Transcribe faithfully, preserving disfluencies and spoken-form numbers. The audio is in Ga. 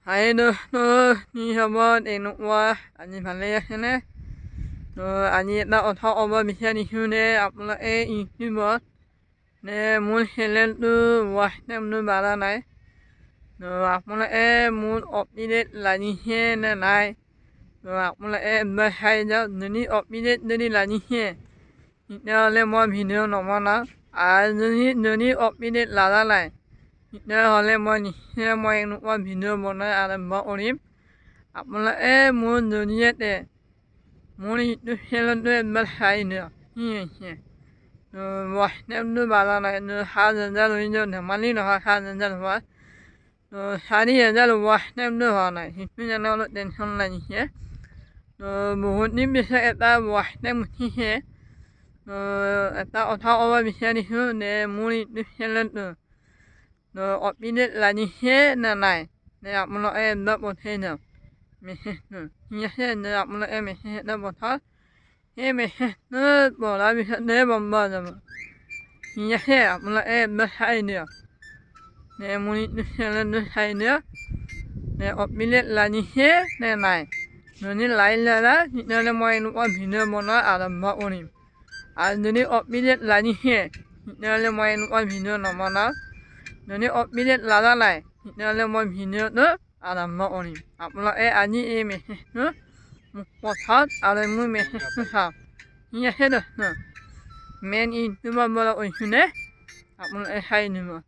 Hai, no, no, ni hamo de no wa, ani male ya hene. No, ani da ota oba mi hene hune, apula e in himo. Ne mun helen du wa nem nu bala nai. No, apula e mun update la ni he ne nai. No, apula e ba hai ja, no ni update no ni la ni he. Ni ne ole mo video no mana. A no ni, no ni update la la lai. Ni ne ole mo ni, he mo inu wa video mo na ara ma orim. Apula e mun no ni ete. Mun ni tu helen du e ba hai ne. Hi, hi. No, wa nem nu bala nai, no ha ja ja lo injo ne mali no ha ha ja ja lo wa. No, sari ya ja lo wa nem nu ha nai. Hi tu ja no lo den hon la ni he. No, mo ni mi se eta wa nem ni he. No, eta ota oba mi se ni hu ne mun ni tu helen du. No, update la ni he na nai. Ne apula e da bo the na. Mi he no. Hiya he ne apula e mi he da bo tha. He mi he no bo la mi he ne bo ba da ma. Hiya he apula e ba hai ne. Ne mun ni tu helen du hai ne. Ne update la ni he ne nai. No ni lai la la, ni ne ole mo inu wa video mo na ara ma orim. A no ni update la ni he. Ni ne ole mo inu wa video no mana. No ni update la la lai. Ni ne ole mo video no ara ma orim. Apula e ani e mi he no. Mu po tha, ara mu mi he no ha. Hiya he do no. Men in tu ma bala o hune. Apula e hai ni ma.